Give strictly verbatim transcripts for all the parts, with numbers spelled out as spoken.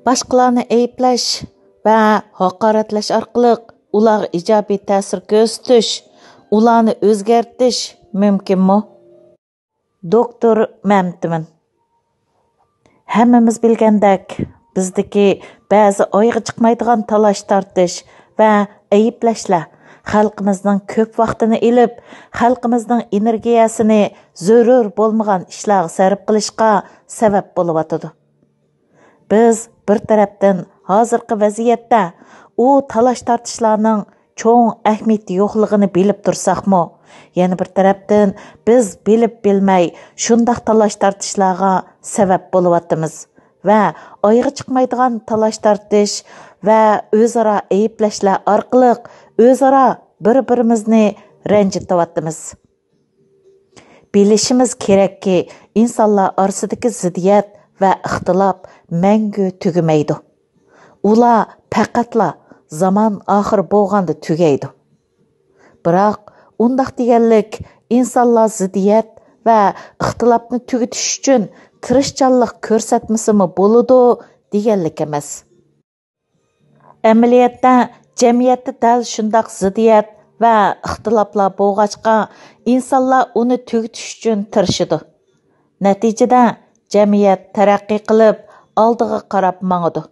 باشقىلارنى ئەيىبلەش ۋە ھاقارەتلەش ئارقىلىق ئۇلارغا ئىجابىي تەسىر كۆرسىتىش، ئۇلارنى ئۆزگەرتىش مۇمكىنمۇ؟ دوكتور مەمتىمىن. ھەممىمىز بىلگەندەك، بىزدىكى بەزى ئايىغى چىقمايدىغان تالاش-تارتىش ۋە ئەيىبلەشلەر خەلقىمىزنىڭ كۆپ ۋاقتىنى ئېلىپ، خەلقىمىزنىڭ ئېنېرگىيەسىنى زۆرۈر بولمىغان ئىشلارغا سەرپ قىلىشقا سەۋەب بولۇۋاتىدۇ. بىز بىر تەرەپتىن ھازىرقى ۋەزىيەتتە ئۇ تالاش-تارتىشلارنىڭ چوڭ ئەھمىيىتى يوقلۇقىنى بىلىپ تۇرساقمۇ، يەنە بىر تەرەپتىن بىز بىلىپ-بىلمەي شۇنداق تالاش-تارتىشلارغا سەۋەب بولۇۋاتىمىز ۋە ئايىغى چىقمايدىغان تالاش-تارتىش ۋە ئۆزئارا ئەيىبلەشلەر ئارقىلىق ئۆزئارا بىر-بىرىمىزنى رەنجىتىۋاتىمىز. بىلىشىمىز كېرەككى، ئىنسانلار ئارىسىدىكى زىددىيەت ۋە ئىختىلاپ مەڭگۈ تۈگىمەيدۇ. ئۇلار پەقەتلا زامان ئاخىرى بولغاندا تۈگەيدۇ. بىراق، ئۇنداق دېگەنلىك ئىنسانلار زىددىيەت ۋە ئىختىلاپنى تۈگىتىش ئۈچۈن تىرىشچانلىق كۆرسەتمىسىمۇ بولىدۇ دېگەنلىك ئەمەس. ئەمەلىيەتتە، جەمئىيەتتە دەل شۇنداق زىددىيەت ۋە ئىختىلاپلار بولغاچقا، ئىنسانلار ئۇنى تۈگىتىش ئۈچۈن تىرىشىدۇ. نەتىجىدە، جەمئىيەت تەرەققىي قىلىپ، ئالدىغا قاراپ ماڭىدۇ.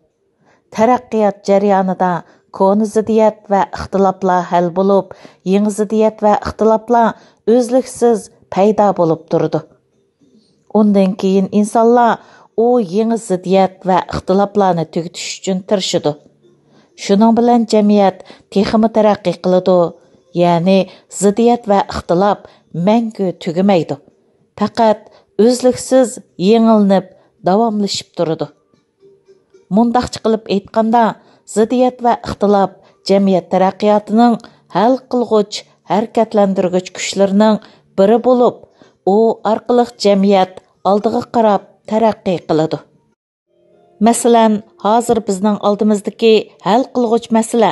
تەرەققىيات جەريانىدا كونا زىددىيەت ۋە ئىختىلاپلار ھەل بولۇپ، يېڭى زىددىيەت ۋە ئىختىلاپلار ئۈزلۈكسىز پەيدا بولۇپ تۇرىدۇ. ئۇندىن كېيىن ئىنسانلار ئۇ يېڭى زىددىيەت ۋە ئىختىلاپلارنى تۈگىتىش ئۈچۈن تىرىشىدۇ. شۇنىڭ بىلەن جەمئىيەت تېخىمۇ تەرەققىي قىلىدۇ. يەنى زىددىيەت ۋە ئىختىلاپ مەڭگۈ تۈگىمەيدۇ. پەقەت ئۈزلۈكسىز يېڭىلىنىپ داۋاملىشىپ تۇرىدۇ. مۇنداقچە قىلىپ ئېيتقاندا، زىددىيەت ۋە ئىختىلاپ جەمئىيەت تەرەققىياتىنىڭ ھەل قىلغۇچ، ھەرىكەتلەندۈرگۈچ كۈچلىرىنىڭ بىرى بولۇپ، ئۇ ئارقىلىق جەمئىيەت ئالدىغا قاراپ تەرەققىي قىلىدۇ. مەسىلەن، ھازىر بىزنىڭ ئالدىمىزدىكى ھەل قىلغۇچ مەسىلە،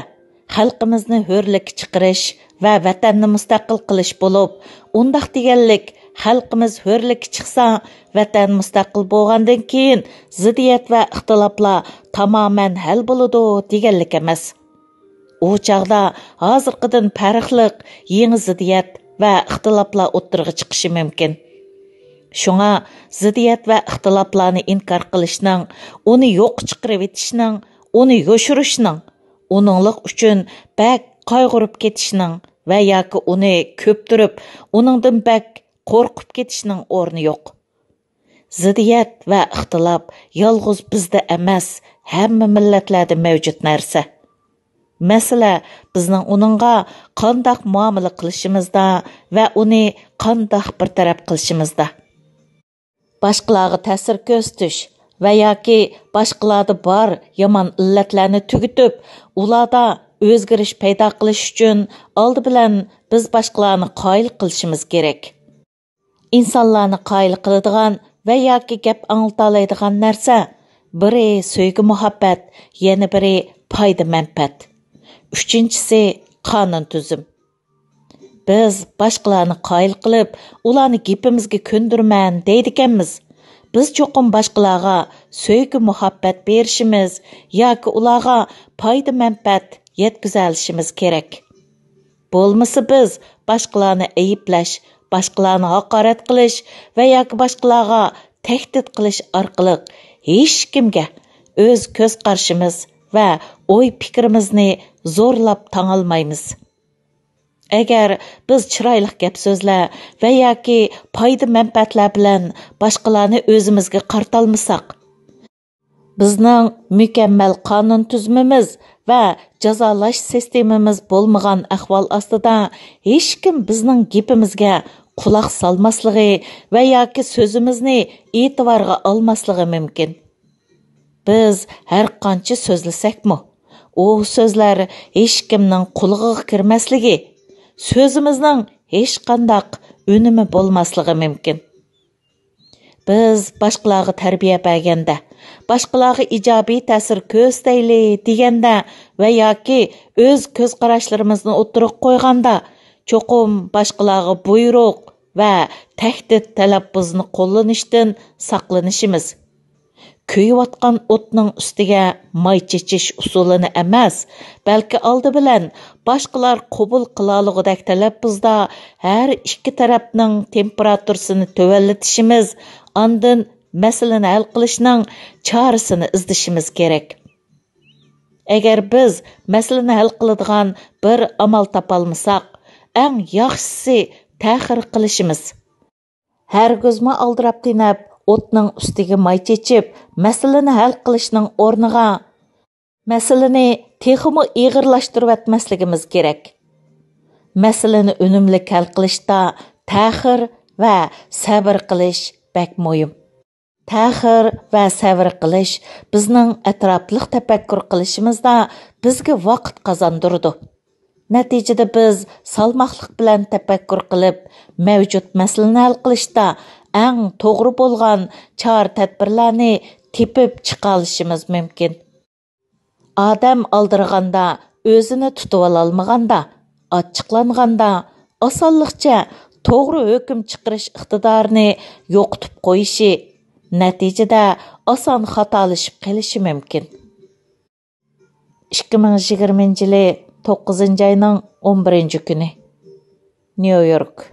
خەلقىمىزنى ھۆرلۈككە چىقىرىش ۋە ۋەتەننى مۇستەقىل قىلىش بولۇپ، ئۇنداق دېگەنلىك، خەلقىمىز ھۆرلۈككە چىقسا، ۋەتەن مۇستەقىل بولغاندىن كېيىن زىددىيەت ۋە ئىختىلاپلار تامامەن ھەل بولىدۇ دېگەنلىك ئەمەس. ئۇ چاغدا ھازىرقىدىن پەرقلىق يېڭى زىددىيەت ۋە ئىختىلاپلار ئوتتۇرىغا چىقىشى مۇمكىن. شۇڭا زىددىيەت ۋە ئىختىلاپلارنى ئىنكار قىلىشنىڭ، ئۇنى يوققا چىقىرىۋېتىشنىڭ، ئۇنى يوشۇرۇشنىڭ، ئۇنىڭلىق ئۈچۈن بەك قايغۇرۇپ كېتىشنىڭ ۋە ياكى ئۇنى كۆپتۈرۈپ، ئۇنىڭدىن بەك قورقۇپ كېتىشنىڭ ئورنى يوق. زىددىيەت ۋە ئىختىلاپ يالغۇز بىزدە ئەمەس، ھەممە مىللەتلەردە مەۋجۇت نەرسە. مەسىلە بىزنىڭ ئۇنىڭغا قانداق مۇئامىلە قىلىشىمىزدا ۋە ئۇنى قانداق بىر تەرەپ قىلىشىمىزدا. باشقىلارغا تەسىر كۆرسىتىش ۋە ياكى باشقىلاردا بار يامان ئىللەتلەرنى تۈگىتىپ، ئۇلاردا ئۆزگىرىش پەيدا قىلىش ئۈچۈن ئالدى بىلەن بىز باشقىلارنى قايىل قىلىشىمىز كېرەك. ئىنسانلارنى قايىل قىلىدىغان ۋە ياكى گەپ ئاڭلىتالايدىغان نەرسە، بىرى سۆيگۈ مۇھەببەت، يەنە بىرى پايدا مەنپەئەت. ئۈچىنچىسى قانۇن تۈزۈم. بىز باشقىلارنى قايىل قىلىپ، ئۇلارنى گېپىمىزگە كۆندۈرىمەن دەيدىكەنمىز. بىز چوقۇم باشقىلارغا سۆيگۈ مۇھەببەت بېرىشىمىز ياكى ئۇلارغا پايدا مەنپەئەت يەتكۈزەلىشىمىز كېرەك. بولمىسا بىز باشقىلارنى ئەيىبلەش، باشقىلارنى ھاقارەت قىلىش ۋە ياكى باشقىلارغا تەھدىت قىلىش ئارقىلىق ھېچكىمگە ئۆز كۆز قارىشىمىز ۋە ئوي پىكرىمىزنى زورلاپ تاڭالمايمىز. ئەگەر بىز چىرايلىق گەپ سۆزلەر ۋە ياكى پايدا مەنپەئەتلەر بىلەن باشقىلارنى ئۆزىمىزگە قارىتالمىساق، بىزنىڭ مۇكەممەل قانۇن تۈزۈمىمىز ۋە جازالاش سىستېمىمىز بولمىغان ئەھۋال ئاستىدا ھېچكىم بىزنىڭ گېپىمىزگە قۇلاق سالماسلىقى ۋە ياكى سۆزىمىزنى ئېتىبارغا ئالماسلىقى مۇمكىن. بىز ھەر قانچە سۆزلىسەكمۇ، ئۇ سۆزلەر ھېچكىمنىڭ قۇلىقىغا كىرمەسلىكى، سۆزىمىزنىڭ ھېچقانداق ئۈنۈمى بولماسلىقى مۇمكىن. بىز باشقىلارغا تەربىيە بەرگەندە، باشقىلارغا ئىجابىي تەسىر كۆرسىتەيلى دېگەندە ۋە ياكى ئۆز كۆز قاراشلىرىمىزنى ئوتتۇرىغا قويغاندا، چوقۇم باشقىلارغا بۇيرۇق ۋە تەھدىت تەلەپپۇزنى قوللىنىشتىن ساقلىنىشىمىز، كۆيۈۋاتقان ئوتنىڭ ئۈستىگە ماي چېچىش ئۇسۇلىنى ئەمەس، بەلكى ئالدى بىلەن باشقىلار قوبۇل قىلالىغۇدەك تەلەپپۇزدا ھەر ئىككى تەرەپنىڭ تېمپېراتۇرىسىنى تۆۋەنلىتىشىمىز، ئاندىن مەسىلىنى ھەل قىلىشنىڭ چارىسىنى ئىزدىشىمىز كېرەك. ئەگەر بىز مەسىلىنى ھەل قىلىدىغان بىر ئامال تاپالمىساق، ئەڭ ياخشىسى تەخىر قىلىشىمىز. ھەرگىزمۇ ئالدىراپ تېنەپ، ئوتنىڭ ئۈستىگە ماي چېچىپ، مەسىلىنى ھەل قىلىشنىڭ ئورنىغا، مەسىلىنى تېخىمۇ ئېغىرلاشتۇرۇۋەتمەسلىكىمىز كېرەك. مەسىلىنى ئۈنۈملۈك ھەل قىلىشتا تەخىر ۋە سەۋر قىلىش بەك مۇھىم. تەخىر ۋە سەۋر قىلىش بىزنىڭ ئەتراپلىق تەپەككۇر قىلىشىمىزدا بىزگە ۋاقىت قازاندۇرىدۇ. نەتىجىدە بىز سالماقلىق بىلەن تەپەككۇر قىلىپ، مەۋجۇت مەسىلىنى ھەل قىلىشتا ئەڭ توغرا بولغان چارە-تەدبىرلەرنى تېپىپ چىقالىشىمىز مۇمكىن. ئادەم ئالدىرىغاندا، ئۆزىنى تۇتۇۋالالمىغاندا، ئاچچىقلانغاندا، ئاسانلىقچە توغرا ھۆكۈم چىقىرىش ئىقتىدارىنى يوقىتىپ قويۇشى، نەتىجىدە ئاسان خاتالىشىپ قېلىشى مۇمكىن. ئىككى مىڭ يىگىرمىنچى يىلى توققۇزىنچى ئاينىڭ ئون بىرىنچى كۈنى. نيۇ يورك.